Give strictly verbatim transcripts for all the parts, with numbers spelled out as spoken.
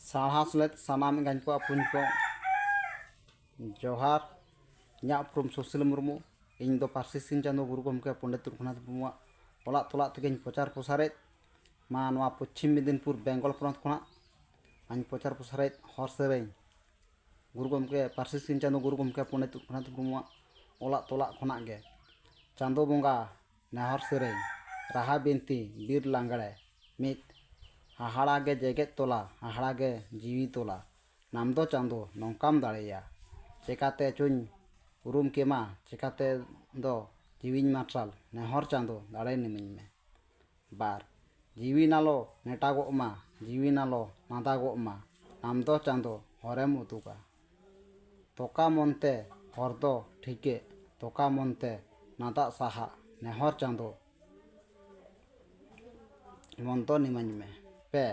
ᱥᱟᱶᱦᱟ ᱥᱮᱞᱮᱫ ᱥᱟᱱᱟᱢ ᱮᱸᱜᱟᱧ ᱠᱚ, ᱟᱹᱯᱩᱧ ᱠᱚ, ᱡᱚᱦᱟᱨ᱾ ᱤᱧᱟᱹᱜ ᱩᱯᱨᱩᱢ ᱥᱩᱥᱤᱞ ᱢᱩᱨᱢᱩ᱾ ᱤᱧ ᱫᱚ ᱯᱟᱹᱨᱥᱤ ᱥᱤᱧ ᱪᱟᱸᱫᱳ ᱜᱩᱨᱩ ᱜᱚᱢᱠᱮ ᱯᱚᱱᱰᱤᱛ ᱨᱚᱜᱷᱩᱱᱟᱛᱷ ᱢᱩᱨᱢᱩᱣᱟᱜ ᱚᱞᱟᱜ ᱛᱚᱞᱟᱜ ᱛᱮᱜᱮᱧ ᱯᱨᱚᱪᱟᱨ ᱯᱨᱚᱥᱟᱨᱮᱫ᱾ ᱢᱟ ᱱᱚᱣᱟ ᱯᱚᱪᱷᱤᱢ ᱢᱮᱫᱤᱱᱯᱩᱨ ᱵᱮᱝᱜᱚᱞ ᱯᱚᱱᱚᱛ ᱠᱷᱚᱱᱟᱜ ᱟᱧ ᱯᱨᱚᱪᱟᱨ ᱯᱨᱚᱥᱟᱨᱮᱫ ᱦᱚᱨ ᱥᱮᱨᱮᱧ᱾ ᱜᱩᱨᱩ ᱜᱚᱢᱠᱮ, ᱯᱟᱹᱨᱥᱤ ᱥᱤᱧ ᱪᱟᱸᱫᱳ ᱜᱩᱨᱩ ᱜᱚᱢᱠᱮ ᱯᱚᱱᱰᱤᱛ ᱨᱚᱜᱷᱩᱱᱟᱛᱷ ᱢᱩᱨᱢᱩᱣᱟᱜ ᱚᱞᱟᱜ ᱛᱚᱞᱟᱜ ᱠᱷᱚᱱᱟᱜ ᱜᱮ᱾ ᱪᱟᱸᱫᱳ ᱵᱚᱸᱜᱟ ᱱᱮᱦᱚᱨ ᱥᱮᱨᱮᱧ, ᱨᱟᱦᱟ ᱵᱤᱱᱛᱤ, ᱵᱤᱨ ᱞᱟᱜᱽᱬᱮ᱾ ᱢᱤᱫ, ᱦᱟᱦᱟᱲᱟ ᱜᱮ ᱡᱮᱜᱮᱛ ᱛᱚᱞᱟ, ᱦᱟᱦᱟᱲᱟ ᱜᱮ ᱡᱤᱣᱤ ᱛᱚᱞᱟ᱾ ᱱᱟᱢ ᱫᱚ ᱪᱟᱸᱫᱳ ᱱᱚᱝᱠᱟᱢ ᱫᱟᱲᱮᱭᱟ, ᱪᱮᱠᱟᱛᱮ ᱪᱚᱧ ᱩᱨᱩᱢ ᱠᱮᱢᱟ, ᱪᱮᱠᱟᱛᱮ ᱫᱚ ᱡᱤᱣᱤᱧ ᱢᱟᱨᱥᱟᱞ, ᱱᱮᱦᱚᱨ ᱪᱟᱸᱫᱳ ᱫᱟᱲᱮ ᱱᱤᱢᱟᱹᱧ ᱢᱮ᱾ ᱵᱟᱨ, ᱡᱤᱣᱤ ᱱᱟᱞᱚ ᱱᱮᱴᱟᱜᱚᱜ ᱢᱟ, ᱡᱤᱣᱤ ᱱᱟᱞᱚ ᱱᱟᱫᱟᱜᱚᱜ ᱢᱟ, ᱱᱟᱢ ᱫᱚ ᱪᱟᱸᱫᱳ ᱦᱚᱨᱮᱢ ᱩᱫᱩᱜᱟ᱾ ᱛᱚᱠᱟ ᱢᱚᱱᱛᱮ ᱦᱚᱨ ᱫᱚ ᱴᱷᱤᱠᱮ, ᱛᱚᱠᱟ ᱢᱚᱱᱛᱮ ᱱᱟᱫᱟᱜ ᱥᱟᱦᱟᱜ, ᱱᱮᱦᱚᱨ ᱪᱟᱸᱫᱳ ᱢᱚᱱ ᱫᱚ ᱱᱤᱢᱟᱹᱧ ᱢᱮ᱾ ᱯᱮ,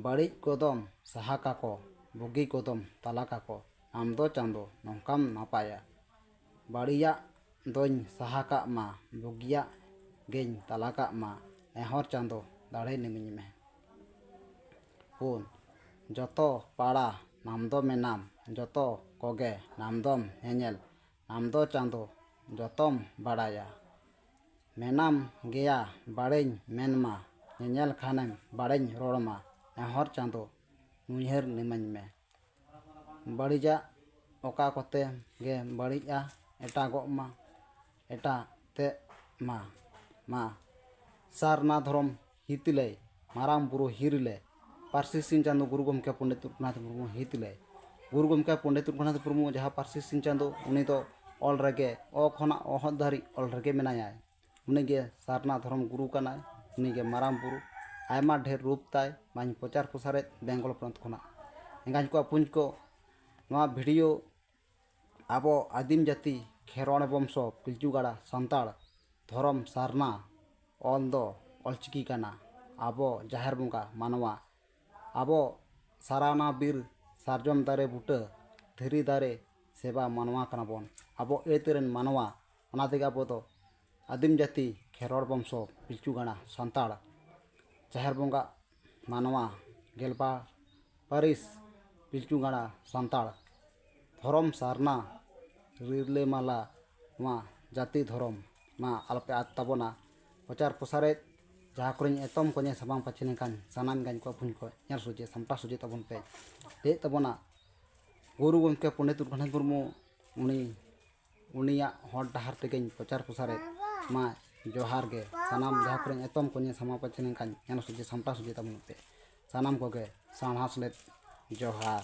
ᱵᱟᱹᱲᱤᱡ ᱠᱚᱫᱚᱢ ᱥᱟᱦᱟ ᱠᱟᱠᱚ, ᱵᱩᱜᱤ ᱠᱚᱫᱚᱢ ᱛᱟᱞᱟ ᱠᱟᱠᱚ, ᱟᱢ ᱫᱚ ᱪᱟᱸᱫᱳ ᱱᱚᱝᱠᱟᱢ ᱱᱟᱯᱟᱭᱟ᱾ ᱵᱟᱹᱲᱤᱡᱟᱜ ᱫᱚᱧ ᱥᱟᱦᱟ ᱠᱟᱜ ᱢᱟ, ᱵᱩᱜᱤᱭᱟᱜ ᱜᱮᱧ ᱛᱟᱞᱟ ᱠᱟᱜ ᱢᱟ, ᱱᱮᱦᱚᱨ ᱪᱟᱸᱫᱳ ᱫᱟᱲᱮ ᱱᱤᱢᱟᱹᱧ ᱢᱮ᱾ ᱯᱩᱱ, ᱡᱚᱛᱚ ᱯᱟᱲᱟ ᱱᱟᱢ ᱫᱚ ᱢᱮᱱᱟᱢ, ᱡᱚᱛᱚ ᱠᱚᱜᱮ ᱱᱟᱢ ᱫᱚᱢ ᱧᱮᱧᱮᱞ, ᱱᱟᱢ ᱫᱚ ᱪᱟᱸᱫᱳ ᱡᱚᱛᱚᱢ ᱵᱟᱲᱟᱭᱟ᱾ ᱢᱮᱱᱟᱢ ᱜᱮᱭᱟ ᱵᱟᱲᱮᱧ ᱢᱮᱱᱢᱟ, ᱧᱮᱧᱮᱞ ᱠᱷᱟᱱᱮᱢ ᱵᱟᱲᱮᱧ ᱨᱚᱲᱢᱟ, ᱱᱮᱦᱚᱨ ᱪᱟᱸᱫᱳ ᱱᱩᱭᱦᱟᱹᱨ ᱱᱤᱢᱟᱹᱧ ᱢᱮ᱾ ᱵᱟᱹᱲᱤᱡᱟᱜ ᱚᱠᱟ ᱠᱚᱛᱮ ᱜᱮ ᱵᱟᱹᱲᱤᱡᱼᱟ, ᱮᱴᱟᱜᱚᱜ ᱢᱟ, ᱮᱴᱟᱜ ᱛᱮ ᱢᱟ, ᱢᱟ᱾ ᱥᱟᱨᱱᱟ ᱫᱷᱚᱨᱚᱢ ᱦᱤᱛᱞᱟᱹᱭ, ᱢᱟᱨᱟᱝ ᱵᱩᱨᱩ ᱦᱤᱨᱞᱟᱹᱭ, ᱯᱟᱹᱨᱥᱤ ᱥᱤᱧ ᱪᱟᱸᱫᱳ ᱜᱩᱨᱩ ᱜᱚᱢᱠᱮ ᱯᱚᱱᱰᱤᱛ ᱨᱚᱜᱷᱩᱱᱟᱛᱷ ᱢᱩᱨᱢᱩ ᱦᱤᱛᱞᱟᱹᱭ᱾ ᱜᱩᱨᱩ ᱜᱚᱢᱠᱮ ᱯᱚᱱᱰᱤᱛ ᱨᱚᱜᱷᱩᱱᱟᱛᱷ ᱢᱩᱨᱢᱩ ᱡᱟᱦᱟᱸ ᱯᱟᱹᱨᱥᱤ ᱥᱤᱧ ᱪᱟᱸᱫᱳ, ᱩᱱᱤ ᱫᱚ ᱚᱞ ᱨᱮᱜᱮ, ᱚ ᱠᱷᱚᱱᱟᱜ ᱚᱦᱚᱫ ᱫᱷᱟᱹᱨᱤᱡ ᱚᱞ ᱨᱮᱜᱮ ᱢᱮᱱᱟᱭᱟ᱾ ᱩᱱᱤᱜᱮ ᱥᱟᱨᱱᱟ ᱫᱷᱚᱨᱚᱢ ᱜᱩᱨᱩ ᱠᱟᱱᱟᱭ, ᱩᱱᱤᱜᱮ ᱢᱟᱨᱟᱝ ᱵᱩᱨᱩ᱾ ᱟᱭᱢᱟ ᱰᱷᱮᱨ ᱨᱩᱯ ᱛᱟᱭ, ᱢᱟᱧ ᱯᱨᱚᱪᱟᱨ ᱯᱨᱚᱥᱟᱨᱮᱫ ᱵᱮᱝᱜᱚᱞ ᱯᱚᱱᱚᱛ ᱠᱷᱚᱱᱟᱜ᱾ ᱮᱸᱜᱟᱧ ᱠᱚ, ᱟᱹᱯᱩᱧ ᱠᱚ, ᱱᱚᱣᱟ ᱵᱷᱤᱰᱤᱭᱳ ᱟᱵᱚ ᱟᱹᱫᱤᱢ ᱡᱟᱹᱛᱤ ᱠᱷᱮᱨᱣᱟᱲ ᱵᱚᱝᱥᱚ ᱯᱤᱞᱪᱩ ᱜᱟᱲᱟ ᱥᱟᱱᱛᱟᱲ ᱫᱷᱚᱨᱚᱢ ᱥᱟᱨᱱᱟ ᱚᱞ ᱫᱚ ᱚᱞᱪᱤᱠᱤ ᱠᱟᱱᱟ᱾ ᱟᱵᱚ ᱡᱟᱦᱮᱨ ᱵᱚᱸᱜᱟ ᱢᱟᱱᱣᱟ, ᱟᱵᱚ ᱥᱟᱨᱟᱱᱟ ᱵᱤᱨ ᱥᱟᱨᱡᱚᱢ ᱫᱟᱨᱮ ᱵᱩᱴᱟᱹ ᱫᱷᱤᱨᱤ ᱫᱟᱨᱮ ᱥᱮᱵᱟ ᱢᱟᱱᱣᱟ ᱠᱟᱱᱟ ᱵᱚᱱ᱾ ᱟᱵᱚ ᱟᱹᱭᱛᱟᱹ ᱨᱮᱱ ᱢᱟᱱᱣᱟ, ᱚᱱᱟ ᱛᱮᱜᱮ ᱟᱵᱚ ᱫᱚ ᱟᱹᱫᱤᱢ ᱡᱟᱹᱛᱤ ᱠᱷᱮᱨᱣᱟᱲ ᱵᱚᱝᱥᱚ ᱯᱤᱞᱪᱩ ᱜᱟᱲᱟ ᱥᱟᱱᱛᱟᱲ ᱡᱟᱦᱮᱨ ᱵᱚᱸᱜᱟ ᱢᱟᱱᱣᱟ ᱜᱮᱞᱵᱟᱨ ᱯᱟᱹᱨᱤᱥ ᱯᱤᱞᱪᱩ ᱜᱟᱲᱟ ᱥᱟᱱᱛᱟᱲ, ᱫᱷᱚᱨᱚᱢ ᱥᱟᱨᱱᱟ, ᱨᱤᱞᱟᱹᱢᱟᱞᱟ ᱱᱚᱣᱟ ᱡᱟᱹᱛᱤ ᱫᱷᱚᱨᱚᱢ ᱢᱟ ᱟᱞᱚᱯᱮ ᱟᱫ ᱛᱟᱵᱚᱱᱟ᱾ ᱯᱨᱚᱪᱟᱨ ᱯᱨᱚᱥᱟᱨᱮᱫ ᱡᱟᱦᱟᱸ ᱠᱚᱨᱮᱧ ᱮᱛᱚᱢ ᱠᱚᱧᱮ ᱥᱟᱢᱟᱝ ᱯᱟᱪᱷᱮ ᱞᱮᱱᱠᱷᱟᱱ ᱥᱟᱱᱟᱢ ᱜᱟᱧ ᱠᱚ ᱯᱷᱩᱧ ᱠᱚ ᱧᱮᱞ ᱥᱚᱡᱷᱮ ᱥᱟᱢᱴᱟᱣ ᱥᱚᱡᱷᱮ ᱛᱟᱵᱚᱱ ᱯᱮ᱾ ᱞᱟᱹᱭᱮᱫ ᱛᱟᱵᱚᱱᱟ ᱜᱩᱨᱩ ᱜᱚᱢᱠᱮ ᱯᱚᱱᱰᱤᱛ ᱨᱚᱜᱷᱩᱱᱟᱛᱷ ᱢᱩᱨᱢᱩ, ᱩᱱᱤ ᱩᱱᱤᱭᱟᱜ ᱦᱚᱨ ᱰᱟᱦᱟᱨ ᱛᱮᱜᱮᱧ ᱯᱨᱚᱪᱟᱨ ᱯᱨᱚᱥᱟᱨᱮᱫ ᱢᱟ᱾ ᱡᱚᱦᱟᱨ ᱜᱮ᱾ ᱥᱟᱱᱟᱢ ᱡᱟᱦᱟᱸ ᱠᱚᱨᱮᱧ ᱮᱛᱚᱢ ᱠᱚᱧᱮ ᱥᱟᱢᱟᱝ ᱯᱟᱪᱷᱮ ᱞᱮᱱᱠᱷᱟᱱ ᱧᱮᱞ ᱥᱚᱡᱷᱮ ᱥᱟᱢᱴᱟᱣ ᱥᱚᱡᱷᱮ ᱛᱟᱵᱚᱱ ᱯᱮ᱾ ᱥᱟᱱᱟᱢ ᱠᱚᱜᱮ ᱥᱟᱨᱦᱟᱣ ᱥᱮᱞᱮᱫ ᱡᱚᱦᱟᱨ᱾